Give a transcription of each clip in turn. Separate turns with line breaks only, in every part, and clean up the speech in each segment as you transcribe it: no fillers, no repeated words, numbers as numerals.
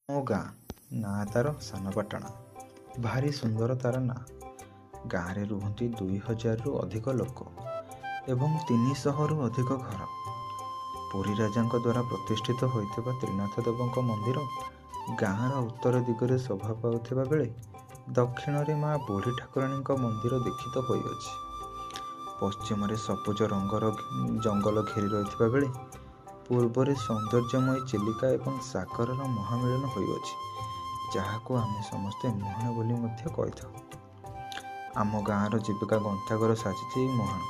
ମୋ ଗାଁ, ନାଁ ତା'ର ସାନପାଟଣା। ଭାରି ସୁନ୍ଦର ତା'ର ନାଁ। ଗାଁରେ ରୁହନ୍ତି 2000ରୁ ଅଧିକ ଲୋକ ଏବଂ 300ରୁ ଅଧିକ ଘର। ପୁରୀ ରାଜାଙ୍କ ଦ୍ୱାରା ପ୍ରତିଷ୍ଠିତ ହୋଇଥିବା ତ୍ରିନାଥ ଦେବଙ୍କ ମନ୍ଦିର ଗାଁର ଉତ୍ତର ଦିଗରେ ଶୋଭା ପାଉଥିବା ବେଳେ ଦକ୍ଷିଣରେ ମା ବୁଢ଼ୀ ଠାକୁରାଣୀଙ୍କ ମନ୍ଦିର ଦୀକ୍ଷିତ ହୋଇଅଛି। ପଶ୍ଚିମରେ ସବୁଜ ରଙ୍ଗର ଜଙ୍ଗଲ ଘେରି ରହିଥିବା ବେଳେ ପୂର୍ବରେ ସୌନ୍ଦର୍ଯ୍ୟମୟୀ ଚିଲିକା ଏବଂ ସାଗରର ମହାମିଳନ ହୋଇଅଛି, ଯାହାକୁ ଆମେ ସମସ୍ତେ ମୁହାଣ ବୋଲି ମଧ୍ୟ କହିଥାଉ। ଆମ ଗାଁର ଜୀବିକା ଗନ୍ତାଘର ସାଜିଛି ଏଇ ମୁହାଣ।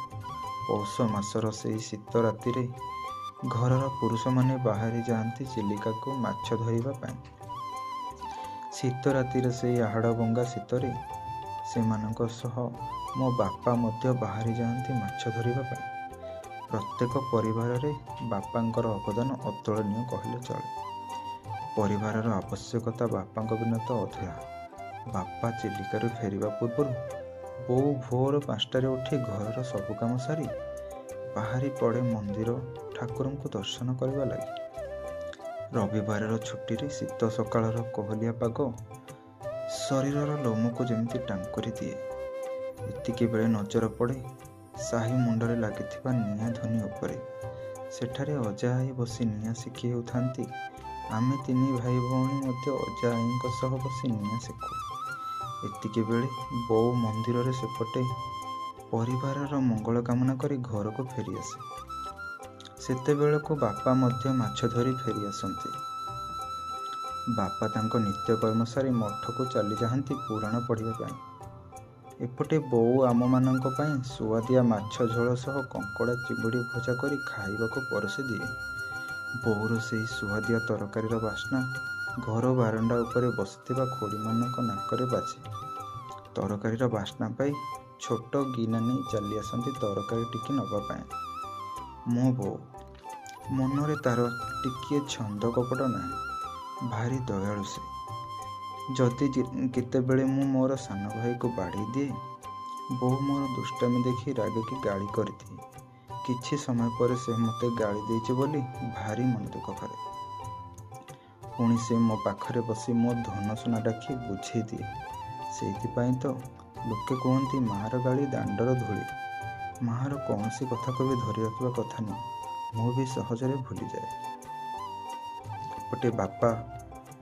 ପୌଷ ମାସର ସେଇ ଶୀତ ରାତିରେ ଘରର ପୁରୁଷମାନେ ବାହାରି ଯାଆନ୍ତି ଚିଲିକାକୁ ମାଛ ଧରିବା ପାଇଁ। ଶୀତ ରାତିର ସେଇ ହାଡ଼ଭଙ୍ଗା ଶୀତରେ ସେମାନଙ୍କ ସହ ମୋ ବାପା ମଧ୍ୟ ବାହାରି ଯାଆନ୍ତି ମାଛ ଧରିବା ପାଇଁ। ପ୍ରତ୍ୟେକ ପରିବାରରେ ବାପାଙ୍କର ଅବଦାନ ଅତୁଳନୀୟ କହିଲେ ଚଳେ। ପରିବାରର ଆବଶ୍ୟକତା ବାପାଙ୍କ ବିନା ତ ଅଧୁରା। ବାପା ଚିଲିକାରୁ ଫେରିବା ପୂର୍ବରୁ ବୋଉ ଭୋର 5ଟାରେ ଉଠି ଘରର ସବୁ କାମ ସାରି ବାହାରି ପଡ଼େ ମନ୍ଦିର ଠାକୁରଙ୍କୁ ଦର୍ଶନ କରିବା ଲାଗି। ରବିବାରର ଛୁଟିରେ ଶୀତ ସକାଳର କୋହଲିଆ ପାଗ ଶରୀରର ଲୋମକୁ ଯେମିତି ଟାଙ୍କୁରି ଦିଏ। ଏତିକିବେଳେ ନଜର ପଡ଼େ ସାହି ମୁଣ୍ଡରେ ଲାଗିଥିବା ନିଆଁ ଧୂନି ଉପରେ। ସେଠାରେ ଅଜା ଆଈ ବସି ନିଆଁ ସେକି ହେଉଥାନ୍ତି। ଆମେ ତିନି ଭାଇ ଭଉଣୀ ମଧ୍ୟ ଅଜା ଆଈଙ୍କ ସହ ବସି ନିଆଁ ସେକୁ। ଏତିକିବେଳେ ବୋଉ ମନ୍ଦିରରେ ସେପଟେ ପରିବାରର ମଙ୍ଗଳ କାମନା କରି ଘରକୁ ଫେରିଆସେ। ସେତେବେଳକୁ ବାପା ମଧ୍ୟ ମାଛ ଧରି ଫେରିଆସନ୍ତି। ବାପା ତାଙ୍କ ନିତ୍ୟକର୍ମ ସାରି ମଠକୁ ଚାଲିଯାଆନ୍ତି ପୁରାଣ ପଢ଼ିବା ପାଇଁ। ଏପଟେ ବୋଉ ଆମମାନଙ୍କ ପାଇଁ ସୁଆଦିଆ ମାଛ ଝୋଳ ସହ କଙ୍କଡ଼ା ଚିଙ୍ଗୁଡ଼ି ଭଜା କରି ଖାଇବାକୁ ପରସି ଦିଏ। ବୋଉର ସେଇ ସୁଆଦିଆ ତରକାରୀର ବାସ୍ନା ଘର ବାରଣ୍ଡା ଉପରେ ବସିଥିବା ଖୁଡ଼ୀମାନଙ୍କ ନାକରେ ବାଜେ। ତରକାରୀର ବାସ୍ନା ପାଇ ଛୋଟ ଗିନା ନେଇ ଚାଲି ଆସନ୍ତି ତରକାରୀ ଟିକେ ନେବା ପାଇଁ। ମୋ ବୋଉ, ମନରେ ତା'ର ଟିକିଏ ଛନ୍ଦ କପଟ ନାହିଁ। ଭାରି ଦୟାଳୁ ସେ। ଯଦି କେତେବେଳେ ମୁଁ ମୋର ସାନ ଭାଇକୁ ବାଡ଼େଇ ଦିଏ, ବୋଉ ମୋର ଦୁଷ୍ଟାମି ଦେଖି ରାଗିକି ଗାଳି କରିଦିଏ। କିଛି ସମୟ ପରେ ସେ ମୋତେ ଗାଳି ଦେଇଛି ବୋଲି ଭାରି ମନ ଦୁଃଖ କରେ। ପୁଣି ସେ ମୋ ପାଖରେ ବସି ମୋ ଧନ ସୁନା ଡାକି ବୁଝେଇ ଦିଏ। ସେଇଥିପାଇଁ ତ ଲୋକେ କୁହନ୍ତି ମାଆର ଗାଳି ଦାଣ୍ଡର ଧୂଳି। ମାଆର କୌଣସି କଥାକୁ ବି ଧରି ରଖିବା କଥା ନୁହେଁ। ମୁଁ ବି ସହଜରେ ଭୁଲିଯାଏ। ଏପଟେ ବାପା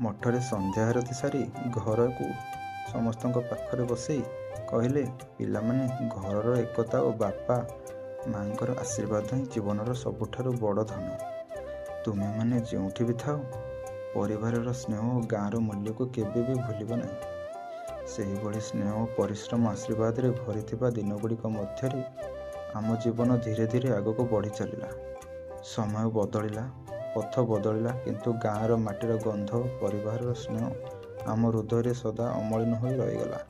ମଠରେ ସନ୍ଧ୍ୟା ଆରତି ସାରି ଘରକୁ ସମସ୍ତଙ୍କ ପାଖରେ ବସେଇ କହିଲେ, ପିଲାମାନେ, ଘରର ଏକତା ଓ ବାପା ମାଆଙ୍କର ଆଶୀର୍ବାଦ ହିଁ ଜୀବନର ସବୁଠାରୁ ବଡ଼ ଧନ। ତୁମେମାନେ ଯେଉଁଠି ବି ଥାଅ, ପରିବାରର ସ୍ନେହ ଓ ଗାଁର ମୂଲ୍ୟକୁ କେବେ ବି ଭୁଲିବ ନାହିଁ। ସେହିଭଳି ସ୍ନେହ ଓ ପରିଶ୍ରମ ଆଶୀର୍ବାଦରେ ଭରିଥିବା ଦିନଗୁଡ଼ିକ ମଧ୍ୟରେ ଆମ ଜୀବନ ଧୀରେ ଧୀରେ ଆଗକୁ ବଢ଼ି ଚାଲିଲା। ସମୟ ବଦଳିଲା, ପଥ ବଦଳିଲା, କିନ୍ତୁ ଗାଁର ମାଟିର ଗନ୍ଧ, ପରିବାରର ସ୍ନେହ ଆମ ହୃଦୟରେ ସଦା ଅମଳିନ ହୋଇ ରହିଗଲା।